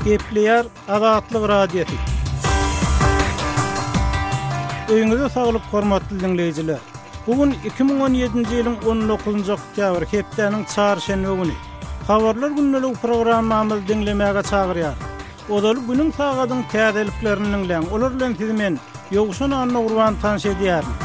Gepleýär Azatlyk Radiosy. Öýüňize saglyk hormatly diňleýjiler. Bu gün 2017-nji ýylyň 19-njy oktýabry, hepdäniň çarşenbe güni. Habarlar gündeligi programmamyzy diňlemäge çagyrýar. Ozaly günüň sagadyň täzeliklerini diňläň. Olar bilen sizi men, Ýowşan Annagurban tanyş edýärin.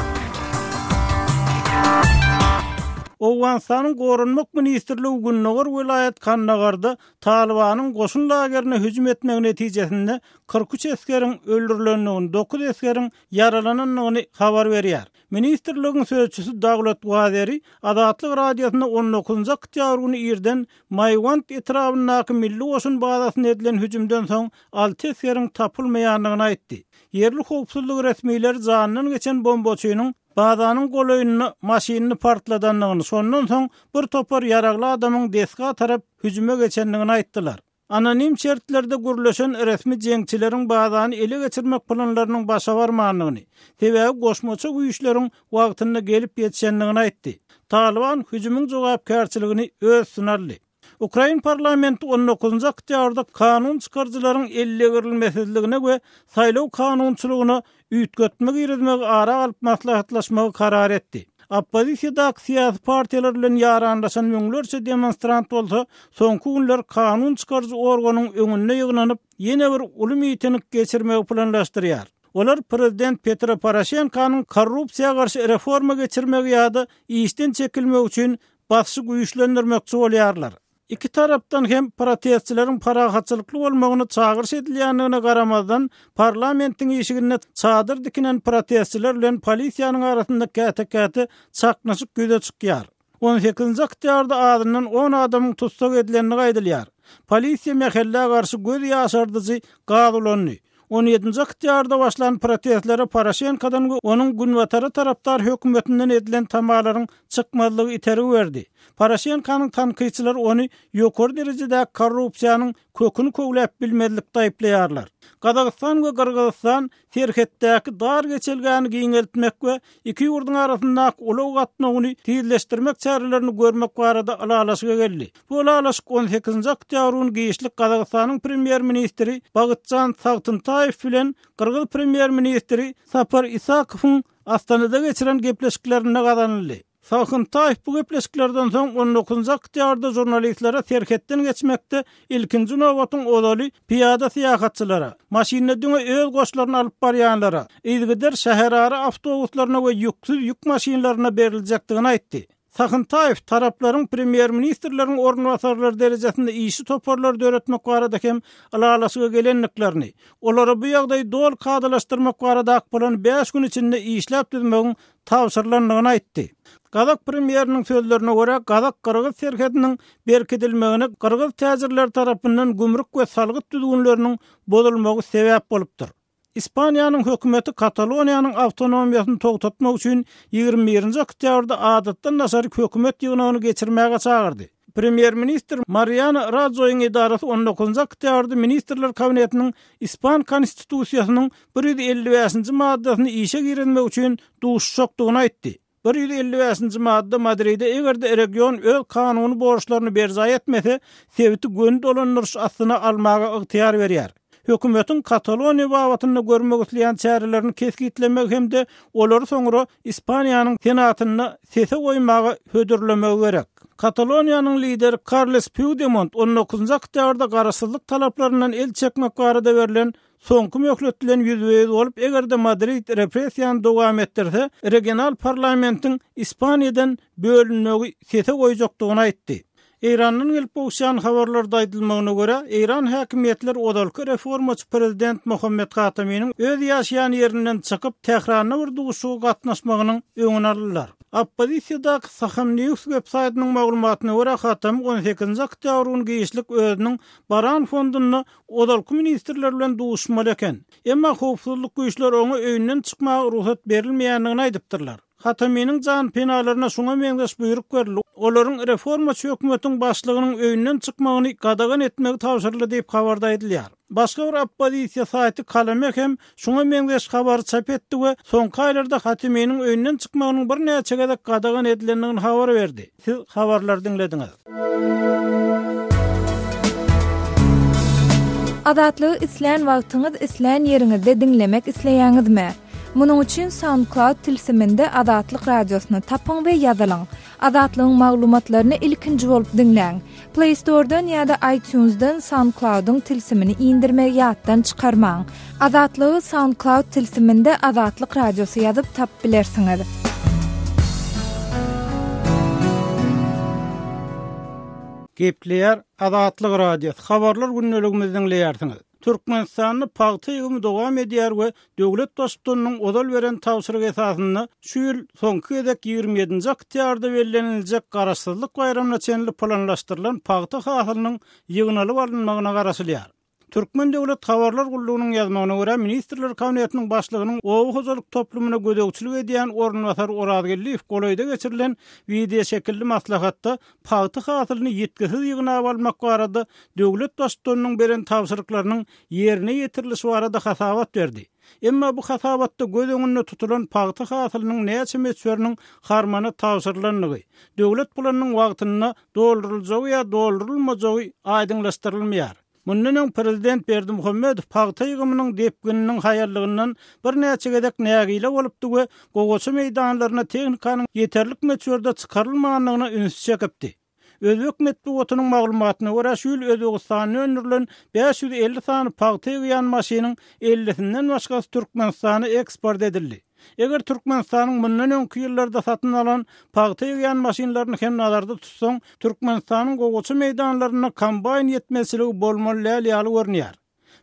Owganystanyň Goranmak ministrligi gündogar welaýat Kandagarda Talybanyň goşun lagerine hüjüm etmegi netijesinde 43 esgeriň öldürilendigini, dokuz esgeriň ýaralanandygyny habar berýär. Ministrligiň sözçüsi Dawlat Wazeri Azatlyk Radiosyna on dokuzynjy oktýabr güni irden Maýwand etrabyndaky milli goşun bazasyna edilen hüjümden soň alty esgeriň tapylmaýandygyny aýtdy. Ýerli howpsuzlyk resmileri janyndan geçen bombaçynyň bazanyň golaýynda maşynyny partladandygyny, şondan soň bir topar ýaragly adamyň desga tarap hüjüme geçendigini aýtdylar. Anonim şertlerde gürleşen resmi jeňçileriň bazany ele geçirmek planlarynyň başa barmandygyny, sebäbi goşmaça güýçleriň wagtynda gelip ýetişendigini aýtdy. Talyban hüjümiň jogapkärçiligini öz üstüne aldy. Ukrain parlamenti on dokuzynjy oktýabrda kanun çykaryjylaryň ellegirilmesizligine we saýlaw kanunçylygyna üýtgetme girizmegi ara alyp maslahatlaşmagy karar etdi. Oppozisiýadaky syýasy partiýalar bilen ýaranlaşan müňlerçe demonstrant bolsa, soňky günler kanun çykaryjy organyň öňünde ýygnanyp, ýene bir uly miting geçirmegi planlaşdyrýar. Olar prezident Petro Poroşenkonyň korrupsiýa garşy reforma geçirmegi ýa-da işden çekilmegi üçin basyşy güýçlendirmekçi bolýarlar. Iki tarapdan hem protestçileriň parahatçylykly bolmagyna çagyryş edilýändigine garamazdan, parlamentiň işiginde çadyr dikinen protestçiler bilen polisiýanyň arasynda käte-käte çaknyşyk ýüze çykýar. On sekizinji oktýabrda azyndan on adamyň tussag edilendigi aýdylýar. Polisiýa mähellä garşy göz ýaşardyjy gaz ulandy. On ýedinji oktýabrda başlan protestlere Poroşenkodan we onuň Günbatara tarapdar hökümetinden edilen tamalaryň çykmazlygy itergi berdi. Poroşenkonyň tankytçylary ony ýokary derejedäki korrupsiýanyň köküni köwläp bilmezlikde aýyplaýarlar. Gazagystan we Gyrgyzystan serhetdäki dar geçelgäni giňeltmek we iki ýurduň arasyndaky ulag gatnawyny tizleşdirmek çärelerini görmek barada ylalaşyga geldi. Bu ylalaşyk on sekizinji oktýabr güni giçlik Gazagystanyň premýer-ministri Bagytjan Sagtyntaýew bilen gyrgyz premýer-ministri Sapar Isakowyň Astanada geçiren gepleşiklerinde gazanyldy. Sagyntaýew bu gepleşiklerden soň on dokuzynjy oktýabrda žurnalistlere serhetden geçmekde ilkinji nobatyň ozaly pyýada syýahatçylara, maşynda diňe öz goşlaryny alyp barýanlara, yzygider şäherara awtobuslaryna we ýüksüz ýük maşynlaryna beriljekdigini aýtdy. Sagyntaýew taraplaryň premýer-ministrleriň orunbasarlary derejesinde işçi toparlary döretmek barada hem ylalaşyga gelendiklerini, olara bu ýagdaýy doly kadalaşdyrmak baradaky plany bäş gün içinde işläp düzmegiň tabşyrylandygyny aýtdy. Gazak premýeriniň sözlerine görä, gazak-gyrgyz serhediniň berkidilmegine gyrgyz täjirleri tarapyndan gümrük we salgyt düzgünleriniň bozulmagy sebäp bolupdyr. Ispaniýanyň hökümeti Kataloniýanyň awtonomiýasyny togtatmak üçin 21-nji oktýabrda adatdan daşary hökümet ýygnagyny geçirmäge çagyrdy. Premýer-ministr Mariano Rajoýyň edarasy on dokuzynjy oktýabrda Ministrler Kabinetiniň ispan Konstitusiýasynyň 155-nji maddasyny işe girizmek üçin duşuşjakdygyny aýtdy. 155-nji madda Madride eger-de region öz kanuny borçlaryny berjaý etmese, sebiti göni dolandyryş astyna almaga ygtyýar berýär. Hökümetiň Kataloniýa babatynda görmek isleýän çärelerini kesgitlemegi hem-de olary soňra Ispaniýanyň Senatynda sese goýmaga hödürlemegi gerek. Kataloniýanyň lideri Karles Puigdemont on dokuzynjy oktýabrda garaşsyzlyk talaplaryndan el çekmek barada berlen soňky möhlet bilen ýüzbe-ýüz bolup, eger-de Madrid repressiýany dowam etdirse, regional parlamentiň Ispaniýadan bölünmegi sese goýjakdygyny aýtdy. Eýrandan gelip gowuşýan habarlarda aýdylmagyna görä, eýran häkimiýetleri ozalky reformaçy prezident Mohammed Hataminiň öz ýaşaýan ýerinden çykyp, Tähranda bir duşuşyga gatnaşmagynyň öňüni aldylar. Oppozisiýadaky Saham News websaýtynyň maglumatyna görä, Hatami on sekizinji oktýabr güni giçlik özüniň Baran fondunda ozalky ministrler bilen duşuşmaly eken. Emma howpsuzlyk güýçleri oňa öýünden çykmaga rugsat berilmeýändigini aýdypdyrlar. Hataminiň janpenalaryna şuňa meňzeş buýruk berildi, olaryň reformaçy hökümetiň başlygynyň öýünden çykmagyny gadagan etmegi tabşyryldy diýip habarda aýdylýar. Başga bir oppozisiýa saýty Kalame hem şuňa meňzeş habary çap etdi we soňky aýlarda Hataminiň öýünden çykmagynyň birnäçe gezek gadagan edilendigini habar berdi. Siz habarlary diňlediňiz. Azatlygy islän wagtyňyz, islän ýeriňizde diňlemek isleýäňizmi? Munuň üçin SoundCloud tilsiminde Azatlyk Radiosyny tapyň we ýazylyň. Azatlygyň maglumatlaryny ilkinji bolup diňläň. Play Store-dan ýa-da iTunes-dan SoundCloud-yň tilsimini indirmegi ýatdan çykarmaň. Azatlygy SoundCloud tilsiminde Azatlyk Radiosy ýazyp tapyp bilersiňiz. Gepleýär Azatlyk Radiosy, Habarlar gündeligimizi diňleýärsiňiz. Türkmenistanda pagta ýygymy dowam edýär we döwlet Baştutanynyň ozal beren tabşyrygy esasynda şu ýyl soňky gezek 27-nji oktýabrda belleniljek Garaşsyzlyk baýramyna çenli planlaşdyrylan pagta hasylynyň ýygnalyp alynmagyna garaşylýar. Türkmen döwlet habarlar gullugynyň ýazmagyna görä, Ministrler Kabinetiniň Başlygynyň oba hojalyk toplumyna gözegçilik edýän orunbasary Oraz Geldiýew golaýda geçirilen wideoşekilli maslahatda pagta hasylyny ýitgisiz ýygnap almak barada döwlet Baştutanynyň beren tabşyryklarynyň ýerine ýetirilişi barada hasabat berdi. Emma bu hasabatda göz öňünde tutulan pagta hasylynyň näçe möçberiniň harmana tabşyrylandygy, döwlet planynyň wagtynda dolduryljagy ýa doldurylmajagy aýdyňlaşdyrylmaýar. Mundan öň prezident Berdimuhamedow pagta ýygymynyň depgininiň haýallygyndan birnäçe gezek nägile bolupdy we gowaça meýdanlaryna tehnikanyň ýeterlik möçberde çykarylmandygyna ünsi çekipdi. Özbek metbugatynyň maglumatyna görä, şu ýyl Özbegistanda öndürilen 550 sany pagta ýygýan maşynyň ellisinden başgasy Türkmenistana eksport edildi. Eger Türkmenistanyň mundan öňki ýyllarda satyn alan pagta ýygýan maşynlaryny hem nazarda tutsaň, Türkmenistanyň gowaça meýdanlarynda kombaýn ýetmezçiligi bolmaly däl ýaly görünýär.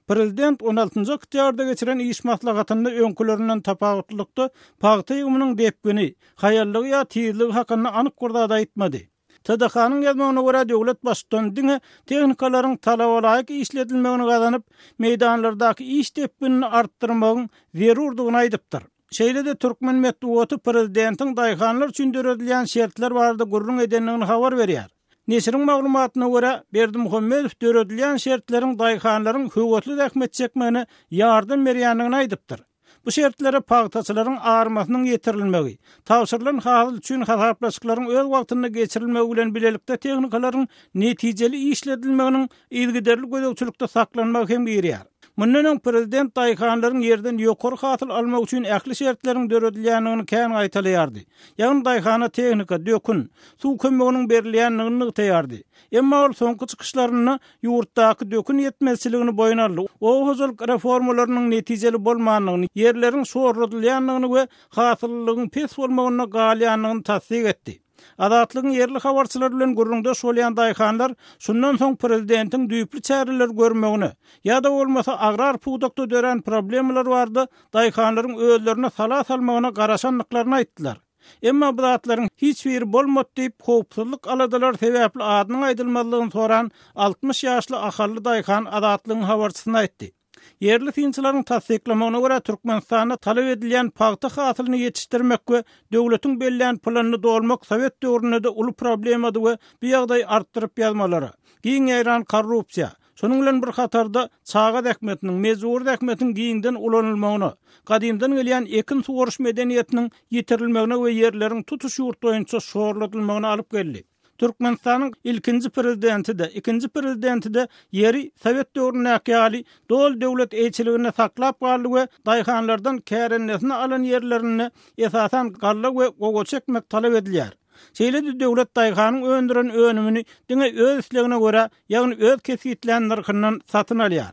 Prezident on altynjy oktýabrda geçiren iş maslahatynda öňkülerinden tapawutlylykda pagta ýygymynyň depgini, haýallygy ýa tizligi hakynda anyk bir zat aýtmady. TDH-nyň ýazmagyna görä, döwlet Baştutany diňe tehnikalaryň talabalaýyk işledilmegini gazanyp, meýdanlardaky iş depginini artdyrmagyň zerurdygyny aýdypdyr. Şeýle-de türkmen metbugaty prezidentiň daýhanlar üçin döredilýän şertler barada gürrüň edendigini habar berýär. Neşiriň maglumatyna görä, Berdimuhamedow döredilýän şertleriň daýhanlaryň höwesli zähmet çekmegine ýardam berýändigini aýdypdyr. Bu şertlere pagtaçylaryň armasynyň ýetirilmegi, tabşyrylan hasyl üçin hasaplaşyklaryň öz wagtynda geçirilmegi bilen bilelikde tehnikalaryň netijeli işledilmeginiň yzygiderli gözegçilikde saklanmagy hem girýär. Mundan öň prezident daýhanlaryň ýerden ýokary hasyl almagy üçin ähli şertleriň döredilýändigini kän gaýtalaýardy. Ýagny daýhana tehnika, dökün, suw kömeginiň berilýändigini nygtaýardy. Emma ol soňky çykyşlarynda ýurtdaky dökün ýetmezçiligini boýun aldy, oba hojalyk reformalarynyň netijeli bolmandygyny, ýerleriň şorladylýandygyny we hasyllylygyň pes bolmagynda galýandygyny tassyk etdi. Azatlygyň ýerli habarçylary bilen gürrüňdeş bolýan daýhanlar şundan soň prezidentiň düýpli çäreler görmegine, ýa-da bolmasa agrar pudakda dörän problemalar barada daýhanlaryň özlerine sala salmagyna garaşandyklaryny aýtdylar. Emma bu zatlaryň hiç biri bolmady diýip, howpsuzlyk aladalary sebäpli adynyň aýdylmazlygyny soran 60 ýaşly ahally daýhan Azatlygyň habarçysyna aýtdy. Ýerli synçylaryň tassyklamagyna görä, Türkmenistanda talap edilýän pagta hasylyny ýetişdirmek we döwletiň bellän planyny dolmak sowet döwründe-de uly problemady we bu ýagdaý artdyryp ýazmalara, giň ýaýran korrupsiýa, Şonuň bilen bir hatarda, çaga zähmetiniň, mejbury zähmetiň giňden ulanylmagyna, gadymdan gelýän ekin suwaryş medeniýetiniň ýitirilmegine we ýerleriň tutuş ýurt boýunça şorladylmagyna alyp geldi. Türkmenistanyň ilkinji prezidenti-de, ikinji prezidenti-de ýeri sowet döwründäki ýaly doly döwlet eýçiliginde saklap galdy we daýhanlardan kärendesine alan ýerlerinde esasan galla we gowaça ekmek talap edilýär. Şeýle-de döwlet daýhanyň öndüren önümini diňe öz islegine görä, ýagny öz kesgitlän nyrhyndan satyn alýar.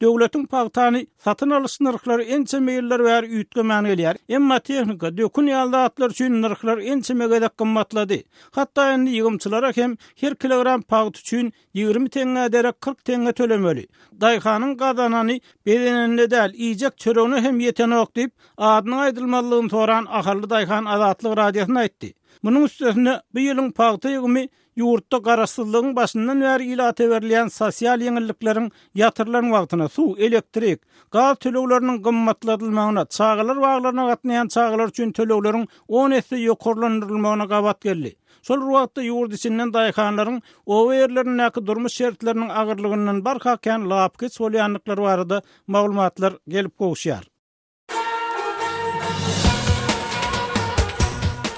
Döwletiň pagtany satyn alyş nyrhlary ençeme ýyllar bäri üýtgemän gelýär. Emma tehnika, dökün ýaly zatlar üçin nyrhlar ençeme gezek gymmatlady. Hatda indi ýygymçylara hem her kilogram pagta üçin 20 teňňä derek 40 teňňe tölemeli. Daýhanyň gazanany bezenende däl, iýjek çöregine hem ýetenok diýip, adynyň aýdylmazlygyny soran ahally daýhan Azatlyk Radiosyna aýtdy. Munuň üstesine, bu ýylyň pagta ýygymy ýurtda garaşsyzlygyň başyndan bäri ilata berilýän sosial ýeňillikleriň ýatyrylan wagtyna, suw, elektrik, gaz tölegleriniň gymmatladylmagyna, çagalar baglaryna gatnaýan çagalar üçin tölegleriň on esse ýokarlandyrylmagyna gabat geldi. Şol bir wagtda, ýurt içinden daýhanlaryň oba ýerlerindäki durmuş şertleriniň agyrlygyndan barha kän lapykeç bolýandyklary barada maglumatlar gelip gowuşýar.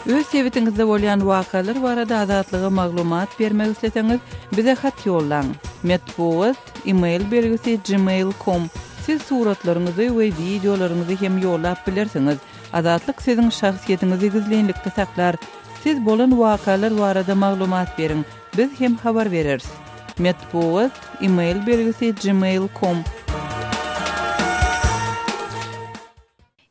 Öz sebitiňizde bolýan wakalar barada Azatlyga maglumat bermek isleseňiz, bize hat ýollaň. Metbugat, e-mail belgisi gmail com. Siz suratlaryňyzy we wideolaryňyzy hem ýollap bilersiňiz. Azatlyk siziň şahsyýetiňizi gizlinlikde saklar. Siz bolan wakalar barada maglumat beriň, biz hem habar bereris. Metbugat, e-mail belgisi gmail com.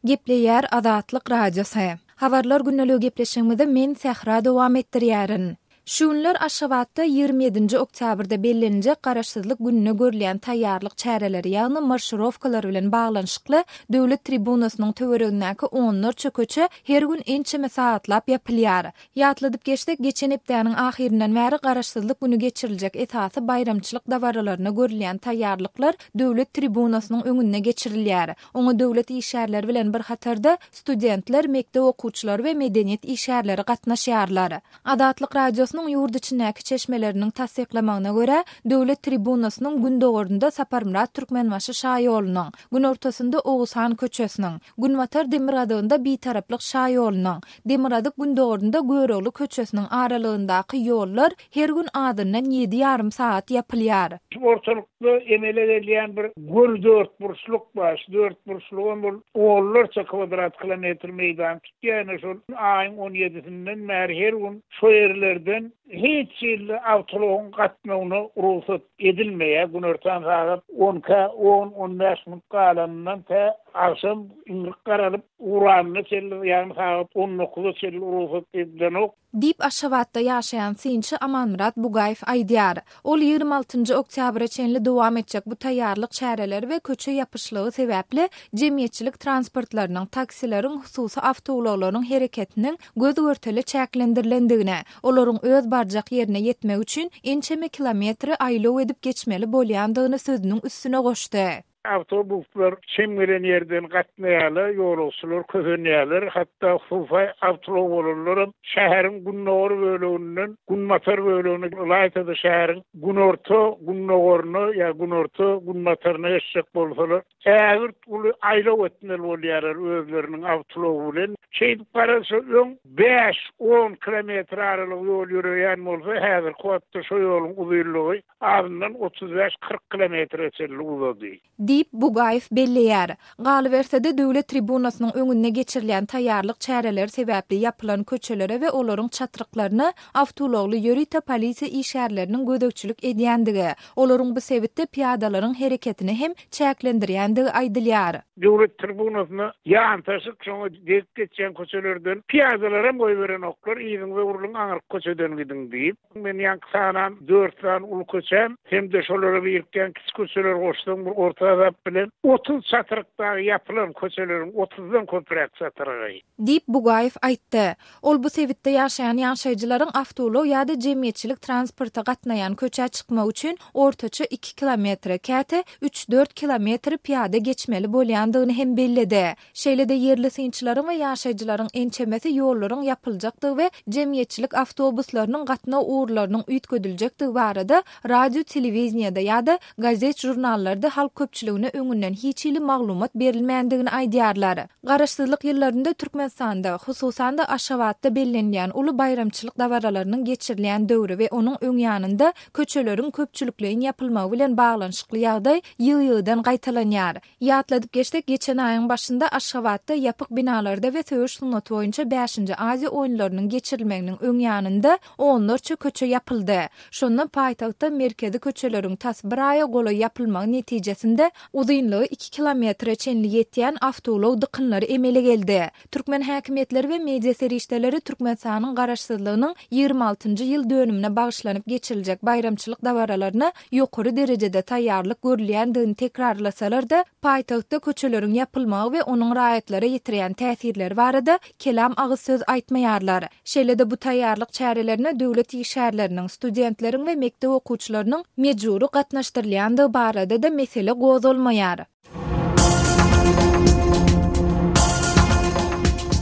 Gepleýär Azatlyk Radiosy. Habarlar gündeligi gepleşigimizi men Sähra dowam etdirýärin. Şu günler Aşgabatda 27-nji oktýabrda belleniljek Garaşsyzlyk gününe görülýän taýýarlyk çäreleri, ýagny marşirowkalar bilen baglanyşykly Döwlet tribunasynyň töweregindäki onlarça köçe her gün ençeme sagatlap ýapylýar. Ýatladyp geçsek, geçen hepdäniň ahyryndan bäri Garaşsyzlyk güni geçiriljek esasy baýramçylyk dabaralaryna görülýän taýýarlyklar Döwlet tribunasynyň öňünde geçirilýär. Oňa döwlet işgärleri bilen bir hatarda, studentler, mekdep okuwçylary we medeniýet işgärleri gatnaşýarlar. Azatlyk Radiosynyň ýurt içindäki çeşmeleriniň tassyklamagyna görä, Döwlet tribunasynyň gündogarynda Saparmyrat Türkmenbaşy şaýolunyň, günortasynda Oguzhan köçesiniň, günbatar-demirgazygynda Bitaraplyk şaýolunyň, demirgazyk-gündogarynda Görogly köçesiniň aralygyndaky ýollar her gün azyndan ýedi ýarym sagat ýapylýar. Şu ortalykda emele gelýän bir göni dörtburçluk bar. Şu dörtburçlugam ol onlarça kwadrat kilometr meýdany tutýar. Ine şol aýyň on ýedisinden bäri her gün şo ýerlerden hiç hili awtoulagyň gatnawyna rugsat edilmeýär. Günortan sagat on ikä on, on bäş minut galanyndan tä agşam iňrik garalyp ugranyna çenli, ýagny sagat on dokuza çenli rugsat edilenok. Diýip, Aşgabatda ýaşaýan synçy Amanmyrat Bugaýew aýdýar. Ol 26 njy oktýabra çenli dowam etjek bu taýýarlyk çäreleri we köçe ýapyşlygy sebäpli jemgyýetçilik transportlarynyň, taksileriň, hususy awtoulaglaryň hereketiniň göz-görtele çäklendirilendigini, olaryň öz barjak ýerine ýetmek üçin ençeme kilometri aýlaw edip geçmeli bolýandygyny sözüniň üstüne goşdy. Awtobuslar çem gelen ýerden gatnaýarlar, ýolagçylar kösenýärler, hatda hususy awtoulag bolanlaram şäheriň gündogar böleginden günbatar bölegine, ylaýta-da şäheriň günorta-gündogaryna ýa günorta-günbataryna geçjek bolsalar, ägirt uly aýlaw etmeli bolýarlar özleriniň awtoulagy bilen. Şeýdip garalsa, öň bäş-on kilometr aralyk ýol ýöreýän bolsa, häzirki wagtda şo ýoluň uzynlygy azyndan 35-40 kilometre çenli uzady. Diýip, Bugaýew belleýär. Galyberse-de, döwlet tribunasynyň öňünde geçirilýän taýýarlyk çäreleri sebäpli ýapylan köçelere we olaryň çatryklaryna awtoulagly ýörite polisiýa işgärleriniň gözegçilik edýändigi, olaryň bu sebitde pyýadalaryň hereketini hem çäklendirýändigi aýdylýar. Döwlet tribunasyna ýantaşyk, şoňa degip geçýän köçelerden pyýadalaram goýberenoklar, yzyňyza urluň, aňyrky köçeden gidiň diýip. Men ýaňky sanan dört sany uly köçäm hem-de şolara birikýän kiçi köçeleri goşsaň bir orta hasap bilen 30 çatryk dagy ýapylan köçeleriň otuzdan köpräk çatrygy. Diýip, Bugaýew aýtdy. Ol bu sebitde ýaşaýan ýaşaýjylaryň awtoulag ýa-da jemgyýetçilik transporty gatnaýan köçä çykmak üçin ortaça iki kilometre, käte üç-dört kilometri pyýada geçmeli bolýandygyny hem belledi. Şeýle-de ýerli synçylaryň we ýaşaýjylaryň ençemesi ýollaryň ýapyljakdygy we jemgyýetçilik awtobuslarynyň gatnaw ugurlarynyň üýtgediljekdigi barada radio-telewideniýede ýa-da gazet-žurnallarda halk köpçüligine öňünden hiç hili maglumat berilmändigini aýdýarlar. Garaşsyzlyk ýyllarynda Türkmenistanda, hususan-da Aşgabatda bellenilýän uly baýramçylyk dabaralarynyň geçirilýän döwri we onuň öň ýanynda köçeleriň köpçülikleýin ýapylmagy bilen baglanyşykly ýagdaý ýygy-ýygydan gaýtalanýar. Ýatladyp geçsek, geçen aýyň başynda Aşgabatda ýapyk binalarda we söweş sungaty boýunça bäşinji Aziýa oýunlarynyň geçirilmeginiň öň ýanynda onlarça köçe ýapyldy. Şonda paýtagtda merkezi köçeleriň tas bir aýa golaý ýapylmagy netijesinde uzynlygy iki kilometre çenli ýetýän awtoulag dykynlary emele geldi. Türkmen häkimiýetleri we media serişdeleri Türkmenistanyň Garaşsyzlygynyň 26-njy ýyl dönümine bagyşlanyp geçiriljek baýramçylyk dabaralaryna ýokary derejede taýýarlyk görülýändigini tekrarlasalar-da, paýtagtda köçeleriň ýapylmagy we onuň raýatlara ýetirýän täsirleri barada kelam agyz söz aýtmaýarlar. Şeýle-de bu taýýarlyk çärelerine döwlet işgärleriniň, studentleriň we mekdep okuwçylarynyň mejbury gatnaşdyrylýandygy barada-da mesele gozgalmaýar.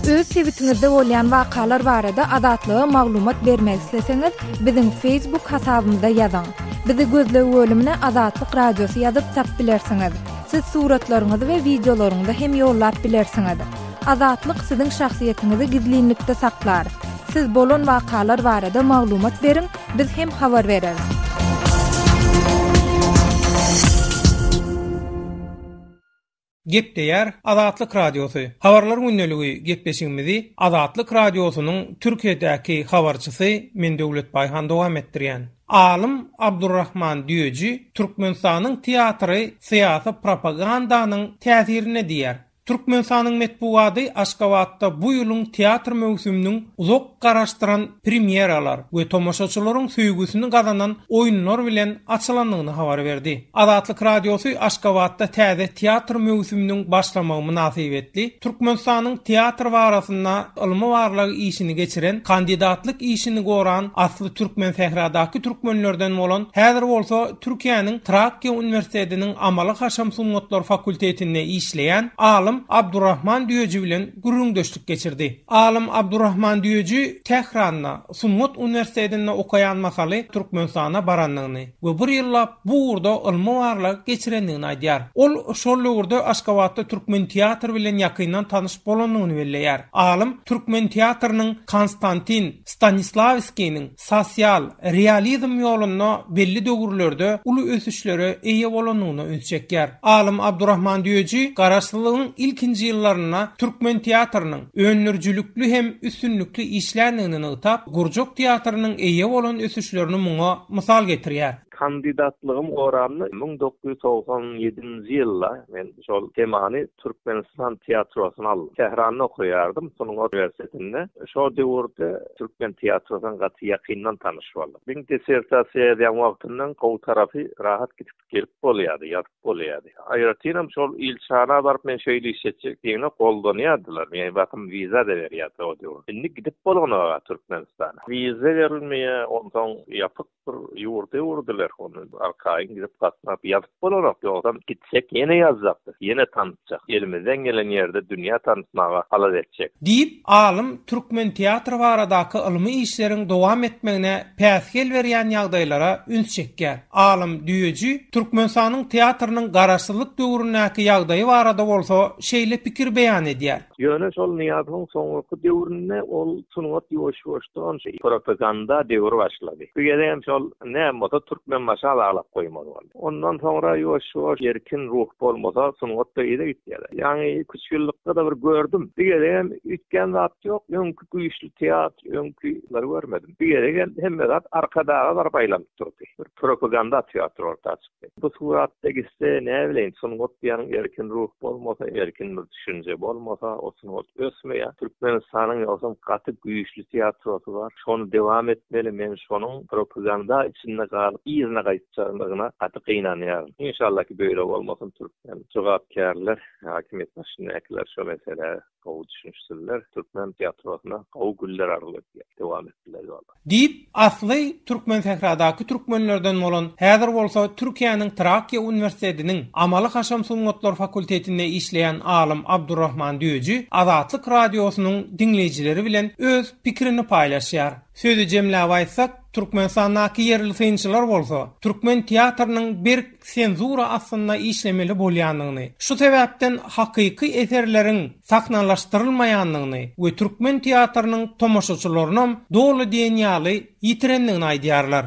Öz sebitiňizde bolýan wakalar barada Azatlyga maglumat bermek isleseňiz, biziň Facebook hasabymyza ýazyň. Bizi gözleg bölümine Azatlyk Radiosy ýazyp tap bilersiňiz. Siz suratlaryňyzy we wideolaryňyzy hem ýollap bilersiňiz. Azatlyk siziň şahsyýetiňizi gizlinlikde saklar. Siz bolan wakalar barada maglumat beriň, biz hem habar bereris. Gepleýär Azatlyk Radiosy. Habarlar gündeligi gepleşigimizi Azatlyk Radiosynyň Türkiýedäki habarçysy men Döwlet Baýhan dowam etdirýän. Alym Abdurrahman Düýeji Türkmenistanyň teatry syýasy propagandanyň täsirinde diýýär. Türkmenistanyň metbugady Aşgabatda bu ýylyň teatr möwsüminiň uzak garaşdyran premýeralar we tomaşaçylaryň söýgüsini gazanan oýunlar bilen açylandygyny habar berdi. Azatlyk Radiosy Aşgabatda täze teatr möwsüminiň başlamagy mynasybetli Türkmenistanyň teatr barasynda ylmy-barlag işini geçiren, kandidatlyk işini goran, asly Türkmensähradaky türkmenlerden bolan, häzir bolsa Türkiýäniň Trakýa uniwersitetiniň amaly-haşam sungatlar fakultetinde işleýän alym Abdurrahman Düýeji bilen gürrüňdeşlik geçirdi. Alym Abdurrahman Düýeji Tähranda sungat uniwersitetinde okaýan mahaly Türkmenistana barandygyny we bir ýyllap bu ugurda ylmy-barlag geçirendigini aýdýar. Ol şol döwürde Aşgabatda türkmen teatry bilen ýakyndan tanyş bolandygyny belleýär. Alym türkmen teatrynyň Konstantin Stanislawskiniň sosial realizm ýolunda belli döwürlerde uly ösüşlere eýe bolandygyna üns çekýär. Alym Abdurrahman Düýeji Garaşsyzlygyň ilkinji ýyllarynda türkmen teatrynyň öndürijilikli hem üstünlikli işländigini nygtap, gurjak teatrynyň eýe bolan ösüşlerini muňa mysal getirýär. Kandidatlygym goramda 1997-nji ýylda men şol temany Türkmenistan teatrosyna aldym. Tähranda okaýardym, sungat uniwersitetinde. Şo döwürde türkmen teatrosyna gaty ýakyndan tanyş boldum. Meň dissertasiýa ýazýan wagtymdan gowy tarapy rahat gidip gelip bolýardy, ýazyp bolýardy. Aýratynam şol ilçihana baryp men şeýle iş etjek diýende goldanýardylar. Meň basym wiza-da berýärdiler o döwür. Indi gidip bolanok-a Türkmenistana. Wiza berilmeýär, onsoň ýapyk. Bir ýurda öwürdiler ony arkaýyn gidip gatnap ýazyp bolanok ýogsam gitsek ýene ýazjakdyk ýene tanytjak elimizden gelen ýerde dünýä tanytmaga alada etjek. Diýip, alym türkmen teatry baradaky ylmy işleriň dowam etmegine päsgel berýän ýagdaýlara üns çekýär. Alym Düýeji Türkmenistanyň teatrynyň garaşsyzlyk döwründäki ýagdaýy barada bolsa şeýle pikir beýan edýär. Ýöne şol Nyýazowyň soňraky döwründe ol sungat ýuwaş-ýuwaşdan propaganda döwri başlady. Bu gezegem şol näme bolsa Türkmenbaşa baglap goýmaly boldy. Ondan soňra ýuwaş-ýuwaş erkin ruh bolmasa sungat-da yza gitýär. Ýaňy iküç ýyllykda-da bir gördüm. Bu gezegem üýtgän zat ýok. Öňki güýçli teatr, öňküleri görmedim. Bu gezegem hemme zat Arkadaga baryp aýlanyp durdy. Bir propaganda teatry orta çykdy. Bu suratda gitse, näbileýin, sungat diýýäniň erkin ruh bolmasa, erkin bir düşünje bolmasa, o sungat ösmeýär. Türkmenistanyň ýogsam gaty güýçli teatrosy bar. Şony dewam etmeli. Men şonuň propaganda içinde galyp, yzyna gaýtjakdygyna gaty gynanýaryn. Inşallah ki beýle bolmasyn türkmen jogapkärler, häkimiýet başyndakylar şo meselä gowy düşünişsinler. Türkmen teatrosyna gowy günler arzuw edýän. Dewam etsinler ýola. Diýip, asly Türkmensähradaky türkmenlerden bolan, häzir bolsa Türkiýäniň Trakýa uniwersitetiniň Amaly-haşam sungatlar fakultetinde işleýän alym Abdurrahman Düýeji Azatlyk Radiosynyň diňleýjileri bilen öz pikirini paýlaşýar. Sözi jemläp aýtsak, Türkmenistandaky ýerli synçylar bolsa, türkmen teatrynyň berk senzura astynda işlemeli bolýandygyny, şu sebäpden hakyky eserleriň sahnalaşdyrylmaýandygyny we türkmen teatrynyň tomaşaçylarynam doly diýen ýaly ýitirendigini aýdýarlar.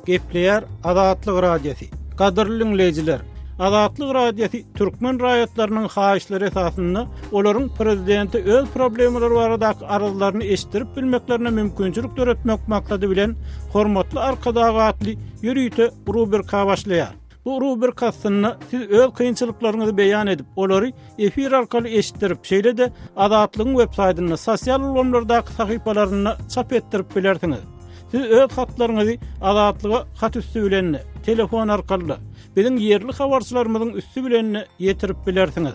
Gepleýär Azatlyk Radiosy. Gadyrly diňleýjiler, Azatlyk Radiosy türkmen raýatlarynyň haýyşlary esasynda olaryň prezidente öz problemalary baradaky arzlaryny eşitdirip bilmeklerine mümkinçilik döretmek maksady bilen Hormatly Arkadag atly ýörite rubrika başlaýar. Bu rubrika astynda siz öz kynçylyklaryňyzy beýan edip, olary efir arkaly eşitdirip, şeýle-de Azatlygyň web saýtynda, sosial ulgamlardaky sahypalarynda çap etdirip bilersiňiz. Siz öz hatlaryňyzy Azatlyga hat üsti bilen-de, telefon arkaly-da, biziň ýerli habarçylarymyzyň üsti bilen-de ýetirip bilersiňiz.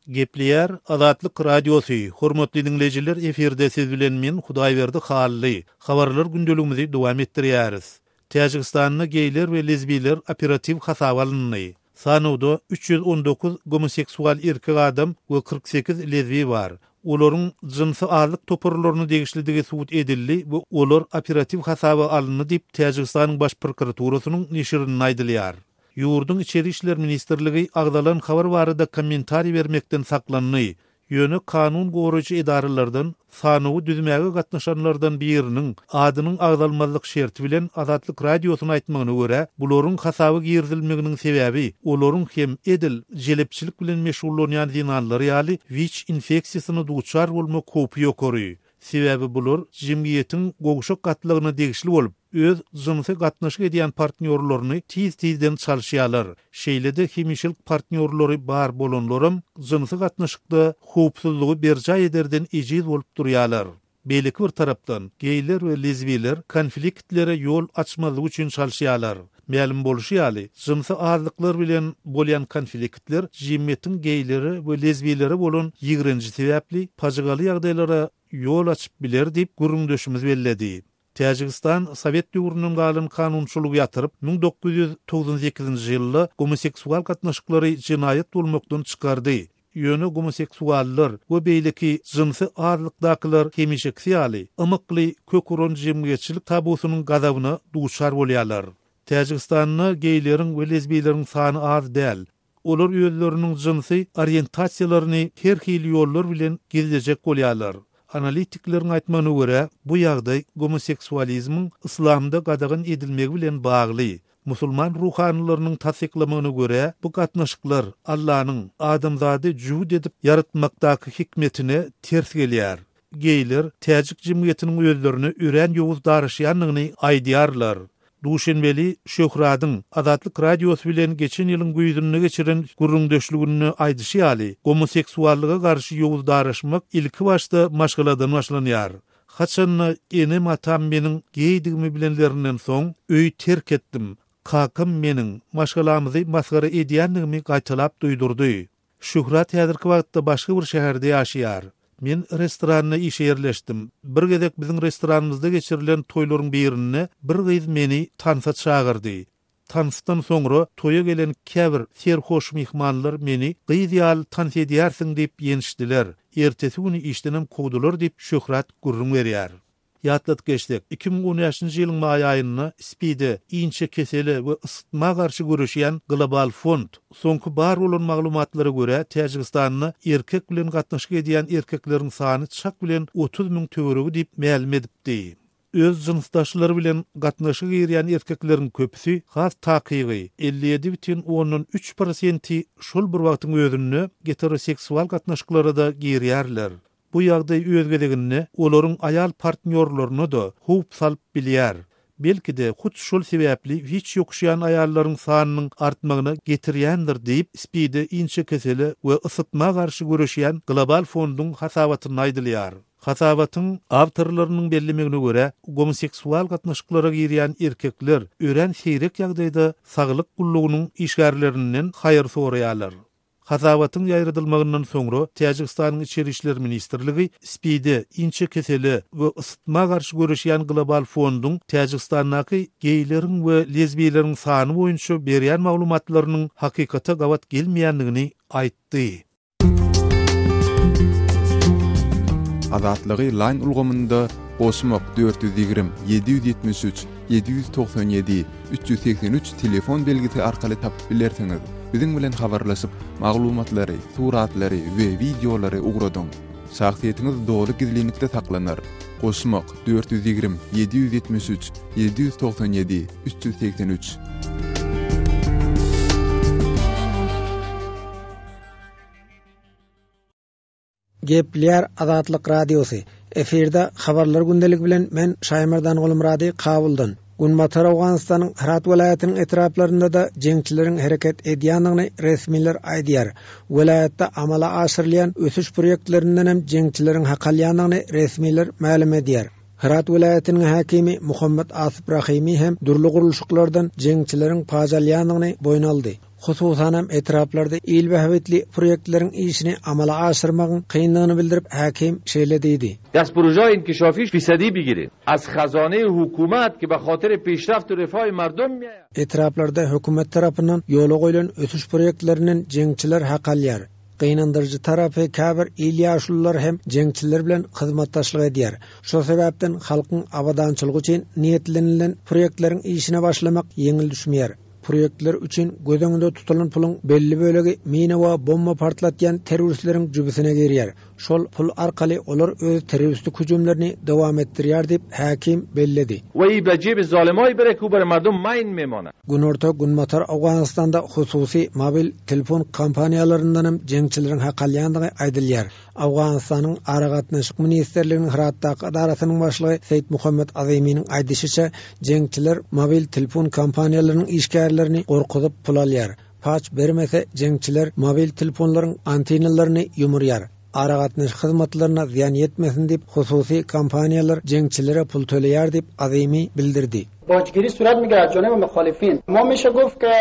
Gepleýär Azatlyk Radiosy, Hormatly diňleýjiler efirde siz bilen men Hudaýberdi Hally. Habarlar gündeligimizi dowam etdirýäris. Täjigistanda geýler we lezbiler operatiw hasaba alyndy. Sanawda 319 gomoseksual erkek adam we 48 lezbi bar. Olaryň jynsy azlyk toparlaryna degişlidigi subut edildi we olar operatiw hasaba alyndy diýip, Täjigistanyň Baş prokuraturasynyň neşirinde aýdylýar. Ýurduň Içeri işler ministrligi agzalan habar barada kommentariý bermekden saklandy. Ýöne kanun goraýjy edaralardan sanawy düzmäge gatnaşanlardan biriniň adynyň agzalmazlyk şerti bilen Azatlyk Radiosyna aýtmagyna görä, bularyň hasaba girizilmeginiň sebäbi olaryň hem edil jelepçilik bilen meşgullanýan zenanlar ýaly wiç infeksiýasyna duçar bolmak howpy ýokary. Sebäbi bular jemgyýetiň gowşak gatlagyna degişli bolup, öz jynsy gatnaşyk edýän partnýorlaryny tiz-tizden çalyşýarlar. Şeýle-de hemişelik partnýorlary bar bolanlaram jynsy gatnaşykda howpsuzlygy berjaý ederden ejiz bolup durýarlar. Beýleki bir tarapdan, geýler we lezbiler konfliktlere ýol açmazlyk üçin çalyşýarlar. Mälim bolşy ýaly, jynsy azlyklar bilen bolýan konfliktler jemgyýetiň geýlere we lezbiýlere bolan ýigrenji sebäpli pajygaly ýagdaýlara ýol açyp biler diýip, gürrüňdeşimiz belledi. Täjigistan sowet döwründen galan kanunçylygy ýatyryp, 1998-nji ýylda gomoseksual gatnaşyklary jenaýat bolmakdan çykardy. Ýöne gomoseksuallar we beýleki jynsy azlykdakylar hemişekisi ýaly, ymykly kök uran jemgyýetçilik tabusynyň gazabyna duçar bolýarlar. Täjigistanda geýleriň we lezbiýleriň sany az däl. Olar özleriniň jynsy oriýentasiýalaryny her hili ýollar bilen gizlejek bolýarlar. Analitikleriň aýtmagyna görä, bu ýagdaý gomoseksualizmiň yslamda gadagan edilmegi bilen bagly. Musulman ruhanylarynyň tassyklamagyna görä, bu gatnaşyklar Allanyň adamzady jübüt edip ýaratmakdaky hikmetine ters gelýär. Geýler täjik jemgyýetiniň özlerine örän ýowuz daraşýandygyny aýdýarlar. Duşenbeli Şöhradyň Azatlyk Radiosy bilen geçen ýylyň güýzünde geçiren gürrüňdeşliginde aýdyşy ýaly, gomoseksuallyga garşy ýowuz daraşmak ilkibaşda maşgaladan başlanýar. Haçanda enem-atam meniň geýdigimi bilenlerinden soň, öýi terk etdim. Kakam meniň maşgalamyzy masgara edýändigimi gaýtalap duýdurdy. Şöhrat häzirki wagtda başga bir şäherde ýaşaýar. Men restoranda işe ýerleşdim. Bir gezek biziň restoranymyzda geçirilen toýlaryň birinde bir gyz meni tansa çagyrdy. Tansdan soňra toýa gelen käbir serhoş myhmanlar meni gyz ýaly tans edýärsiň diýip ýençdiler. Ertesi güni işdenem kowdular diýip Şöhrat gürrüň berýär. Ýatladyp geçsek, 2015-nji ýylyň maý aýynda SPID-e, inçe kesele we ysytma garşy göreşýän global fond, soňky bar bolan maglumatlara görä Täjigistanda erkek bilen gatnaşyk edýän erkekleriň sany çak bilen 30 müň töweregi diýip mälim edipdi. Öz jynsdaşlary bilen gatnaşyga girýän erkekleriň köpüsi, has takygy, 57,3 prosenti şol bir wagtyň özünde geteroseksual gatnaşyklara-da girýärler. Bu ýagdaý öz gezeginde olaryň aýal partnýorlaryna-da howp salyp bilýär. Belki-de, hut şol sebäpli wiç ýokuşýan aýallaryň sanynyň artmagyna getirýändir diýip, SPID-e inçekesele we ysytma garşy göreşýän Global fonduň hasabatynda aýdylýar. Hasabatyň awtorlarynyň bellemegine görä, gomoseksual gatnaşyklara girýän erkekler örän seýrek ýagdaýda saglyk gullugynyň işgärlerinden haýyr soraýarlar. Hasabatyň ýaýradylmagyndan soňra Täjigistanyň Içeri işler ministrligi SPID-e, inçe kesele we ysytma garşy göreşýän global fonduň Täjigistandaky geýleriň we lezbiýleriň sany boýunça berýän maglumatlarynyň hakykata gabat gelmeýändigini aýtdy. Azatlygy Line ulgamynda goşmak 420 773 797 383 telefon belgisi arkaly tapyp bilersiňiz. Biziň bilen habarlaşyp, maglumatlary, suratlary we wideolary ugradyň. Şahsyýetiňiz doly gizlinlikde saklanar. Goşmak 420 773 797 383. Gepleýär Azatlyk Radiosy. Efirde Habarlar gündeligi bilen men Şaýmerdan Gulmyrady Kabuldan. Günbatar Owganystanyň Hyrat welaýatynyň etraplarynda-da jeňçileriň hereket edýändigini resmiler aýdýar. Welaýatda amala aşyrylýan ösüş proýektlerindenem jeňçileriň hak alýandygyny resmiler mälim edýär. Hyrat welaýatynyň häkimi Muhammet Asyp Rahymy hem dürli gurluşyklardan jeňçileriň paç alýandygyny boýun aldy. Hususanam, etraplarda il bähbitli proýektleriň işini amala aşyrmagyň kyndygyny bildirip, häkim şeýle diýdi. Dast پروژه‌های انکشافی فیصدی بگیریم از خزانه حکومت که به خاطر پیشرفت و رفاه مردم میآید. Etraplarda hökümet tarapyndan ýola goýlan ösüş proýektlerinden jeňçiler hak alýar. Gynandyryjy tarapy, käbir il ýaşululary hem jeňçiler bilen hyzmatdaşlyk edýär. Şol sebäpden halkyň abadançylygy üçin niýetlenilen proýektleriň işine başlamak ýeňil düşmeýär. proýektler üçin göz öňünde tutulan puluň belli bölegi mina we bomba partlatýan terroristleriň jübüsine girýär. Şol pul arkaly olar öz terroristik hüjümlerini dowam etdirýär diýip, häkim belledi. We be jib zalimay bere ku bere mardum mayn memana. Günorta-Günbatar Owganystanda hususy mobil telefon kompaniýalaryndanam jeňçileriň hak alýandygy aýdylýar. Owganystanyň Aragatnaşyk ministrliginiň Hyratdaky edarasynyň başlygy Seýit Muhammet Azymynyň aýdyşyça, jeňçiler mobil telefon kompaniýalarynyň işgärlerini gorkuzyp pul alýar. Paç bermese, jeňçiler mobil telefonlaryň antenalaryny ýumurýar. Aragatnaşyk hyzmatlaryna zyýan ýetmesin diýip, hususy kompaniýalar jeňçilere pul töleýär diýip, Azymy bildirdi. باجگیری صورت میگیره از جانب مخالفین ما میشه گفت که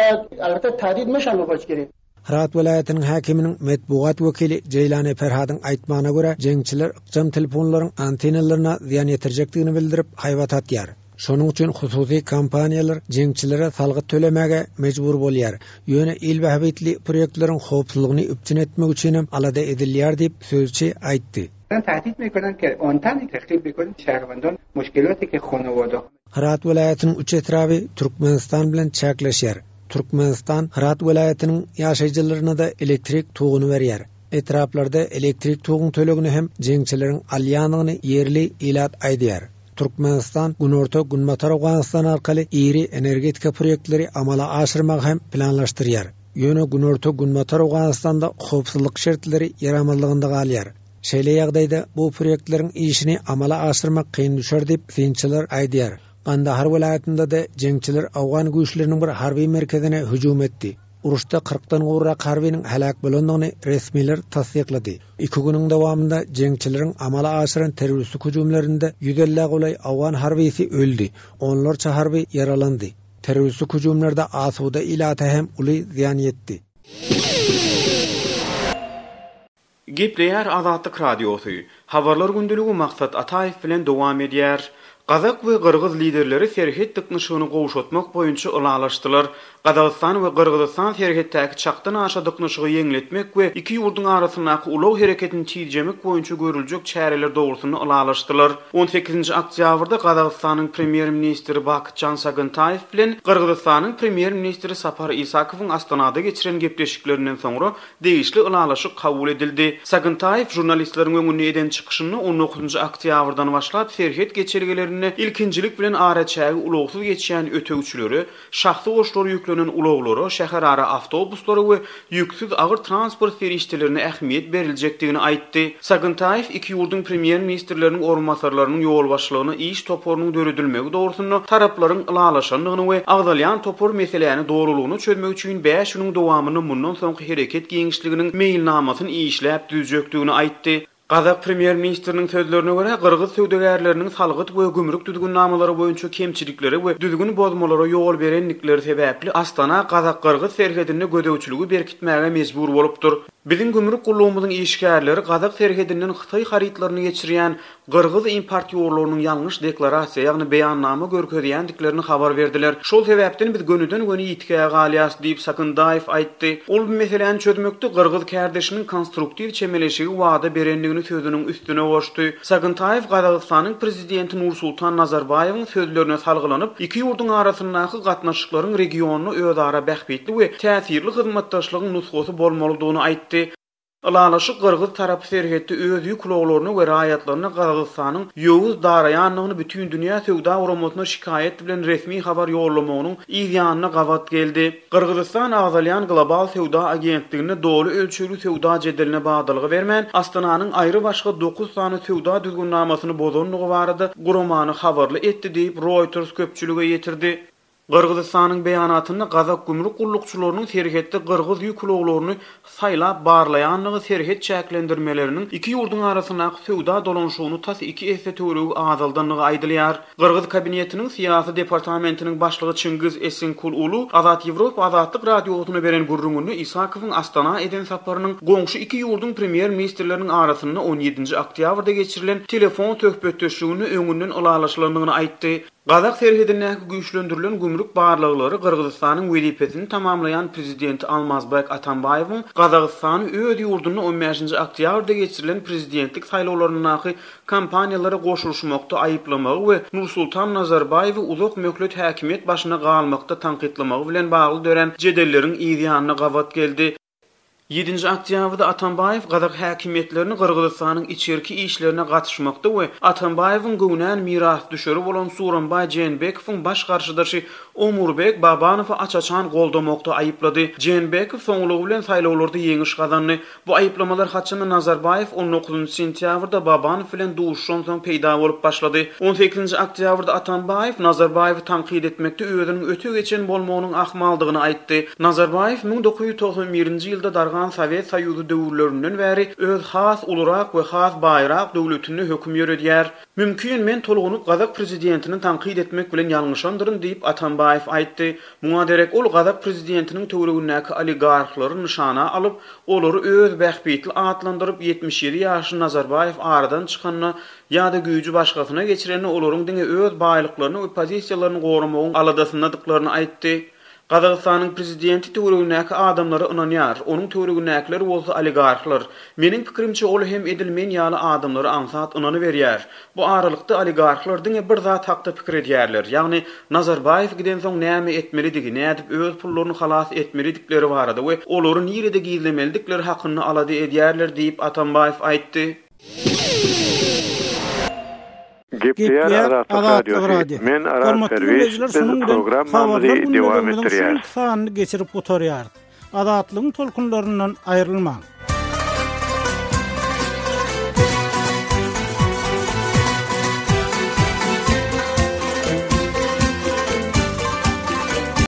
البته تهدید میشن به باجگیری Hyrat welaýatynyň häkiminiň metbugat wekili Jeýlany Ferhadyň aýtmagyna görä, jeňçiler ykjam telefonlaryň antenalaryna zyýan ýetirjekdigini bildirip, haýbat atýar. Şonuň üçin hususy kompaniýalar jeňçilere salgyt tölemäge mejbur bolýar. Ýöne il bähbitli proýektleriň howpsuzlygyny üpjün etmek üçinem alada edilýär diýip, sözçi aýtdy. Hyrat welaýatynyň üç etraby Türkmenistan bilen çäkleşýär. Türkmenistan Hyrat welaýatynyň ýaşaýjylaryna-da elektrik toguny berýär. Etraplarda elektrik toguň tölegini hem jeňçileriň alýandygyny ýerli ilat aýdýar. Türkmenistan Günorta-Günbatar Owganystan arkaly iri energetika proýektleri amala aşyrmagy hem planlaşdyrýar. Ýöne Günorta-Günbatar Owganystanda howpsuzlyk şertleri ýaramazlygynda galýar. Şeýle ýagdaýda bu proýektleriň işini amala aşyrmak kyn düşer diýip, synçylar aýdýar. Gandahar welaýatynda-da jeňçiler owgan güýçleriniň bir harby merkezine hüjüm etdi. Uruşda kyrkdan gowrak harbynyň heläk bolandygyny resmiler tassyklady. Iki günüň dowamynda jeňçileriň amala aşyran terroristik hüjümlerinde ýüz ellä golaý owgan harbysy öldi, onlarça harby ýaralandy. Terroristik hüjümlerde asuda ilata hem uly zyýan ýetdi. Gepleýär Azatlyk Radiosy, Habarlar gündeligi Maksat Ataýew bilen dowam edýär. Gazak we gyrgyz liderleri serhet dyknyşygyny gowşatmak boýunça ylalaşdylar. Gazagystan we Gyrgyzystan serhetdäki çakdan aşa dyknyşygy ýeňletmek we iki ýurduň arasyndaky ulag hereketini tijemek boýunça görüljek çäreler dogrusynda ylalaşdylar. On sekizinji oktýabrda Gazagystanyň Premýer-ministri Bakytjan Sagyntaýew bilen Gyrgyzystanyň Premýer-ministri Sapar Isakowyň Astanada geçiren gepleşiklerinden soňra Degişli ylalaşyk kabul edildi. Sagyntaýew žurnalistleriň öňünde eden çykyşynda on dokuzynjy oktýabrdan başlap serhet geçelgelerinde ilkinjilik bilen araçägi ulagsyz geçýän ötegçilere, şahsy goşlary ýüklenen ulaglara, şäherara awtobuslara we ýüksüz agyr transport serişdelerine ähmiýet beriljekdigini aýtdy. Sagyntaýew iki ýurduň premýer-ministrleriniň orunbasarlarynyň ýolbaşçylygynda iş toparynyň döredilmegi dogrusynda taraplaryň ylalaşandygyny we agzalýan topar meseläni dolulygyna çözmek üçin bäş günüň dowamynda mundan soňky hereket giňişliginiň meýilnamasyny işläp düzjekdigini aýtdy. Gazak premýer-ministriniň sözlerine görä, gyrgyz söwdagärleriniň salgyt we gümrük düzgünnamalary boýunça kemçiliklere we düzgün bozmalara ýol berendikleri sebäpli Astana gazak-gyrgyz serhedinde gözegçiligi berkitmäge mejbur bolupdyr. Biziň gümrük gullugymyzyň işgärleri gazak serhedinden hytaý harytlaryny geçirýän gyrgyz importýorlarynyň ýalňyş deklarasiýa, ýagny beýannama görkezýändiklerini habar berdiler. Şol sebäpden biz gönüden-göni ýitgä galýas, diýip, Sakyndaýew aýtdy. Ol bu meseläni çözmekde gyrgyz kärdeşiniň konstruktiw çemeleşigi wada berendigini sözüniň üstüne goşdy. Sagyntaýew Gazagystanyň prezidenti Nursultan Nazarbaýewiň sözlerine salgylanyp, iki ýurduň arasyndaky gatnaşyklaryň regionda özara bähbitli we täsirli hyzmatdaşlygyň nusgasy bolmalydygyny aýtdy. Ylalaşyk gyrgyz tarapy serhetde öz ýük ulaglaryna we raýatlaryna Gazagystanyň ýowuz daraýandygyny Bütindünýä söwda guramasyna şikaýat bilen resmi habar ýollamagynyň yz ýanyna gabat geldi. Gyrgyzystan agzalýan Global söwda agentliginde doly ölçegli söwda jedeline badalga bermän, Astananyň aýrybaşga dokuz sany söwda düzgünnamasyny bozandygy barada guramany habarly etdi diýip, Reuters köpçülige ýetirdi. Gyrgyzystanyň beýanatynda gazak gümrük gullukçylarynyň serhetde gyrgyz ýük ulaglaryny saýlap barlaýandygy serhet çäklendirmeleriniň iki ýurduň arasyndaky söwda dolanyşygyny tas iki esse töweregi azaldandygy aýdylýar. Gyrgyz kabinetiniň syýasy departamentiniň başlygy Çingiz Esenkul Ulu Azat Ýewropa Azatlyk Radiosyna beren gürrüňinde Isakowyň Astana eden saparynyň goňşy iki ýurduň premýer-ministrleriniň arasynda on ýedinji oktýabrda geçirilen telefon söhbetdeşliginde öňünden ylalaşylandygyny aýtdy. Gazak serhedindäki güýçlendirilen gümrük barlaglary Gyrgyzystanyň wezipesini tamamlaýan prezidenti Almazbek Atambaýewiň Gazagystany öz ýurdunda on bäşinji oktýabrda geçirilen prezidentlik saýlawlaryndaky kampaniýalara goşulyşmakda aýyplamagy we Nursultan Nazarbaýewi uzak möhlet häkimiýet başynda galmakda tankytlamagy bilen bagly dörän jedelleriň yz ýanyna gabat geldi. Ýedinji oktýabrda Atambaýew gazak häkimiýetlerini Gyrgyzystanyň içerki işlerine gatyşmakda we Atambaýewiň göwnän mirasdüşeri bolan Sooronbaý Jeenbekowyň baş garşydaşy Omurbek Babanowy aç-açan goldamakda aýyplady. Jeenbekow soňlugy bilen saýlawlarda ýeňiş gazandy. Bu aýyplamalar haçanda Nazarbaýew on dokuzynjy sentýabrda Babanow bilen duşuşansoň peýda bolup başlady. On sekizinji oktýabrda Atambaýew Nazarbaýewi tankyt etmekde özüniň öte geçen bolmagynyň ahmaldygyny aýtdy. Nazarbaýew 1991-nji ýylda dargan Sowet Soýuzy döwürlerinden bäri öz has ulurak we has baýrak döwletinde höküm ýöredýär. Mümkin, men tolgunyp gazak prezidentini tankyt etmek bilen ýalňyşandyryn diýip, Atambaýew aýtdy. Muňa derek ol gazak prezidentiniň töweregindäki oligarhlary nyşana alyp, olary öz bähbitli atlandyryp, 77 ýaşly Nazarbaýew aradan çykanda ýa-da güýji başgasyna geçirende olaryň diňe öz baýlyklaryny we pozisiýalaryny goramagyň aladasyndadyklaryny aýtdy. Gazagystanyň prezidenti töweregindäki adamlara ynanýar, onuň töweregindäkiler bolsa oligarhlar. Meniň pikirimçe ol hem edil men ýaly adamlara aňsat ynanyberýär. Bu aralykda oligarhlar diňe bir zat hakda pikir edýärler, ýagny Nazarbaýew gidensoň näme etmelidigi, nädip öz pullaryny halas etmelidikleri barada we olary nirede gizlemelidikleri hakynda alada edýärler diýip, Atambaýew aýtdy. Gepleýär Azatlyk Radiosy. Men Arat Hormatly Derwiş, diňleýjiler, biz şunuň bilen programmamyzy Habarlar dowam gündeligimiziň şu etdirýäris. günki sanyny geçirip gutarýarys. Azatlygyň tolkunlaryndan aýrylmaň!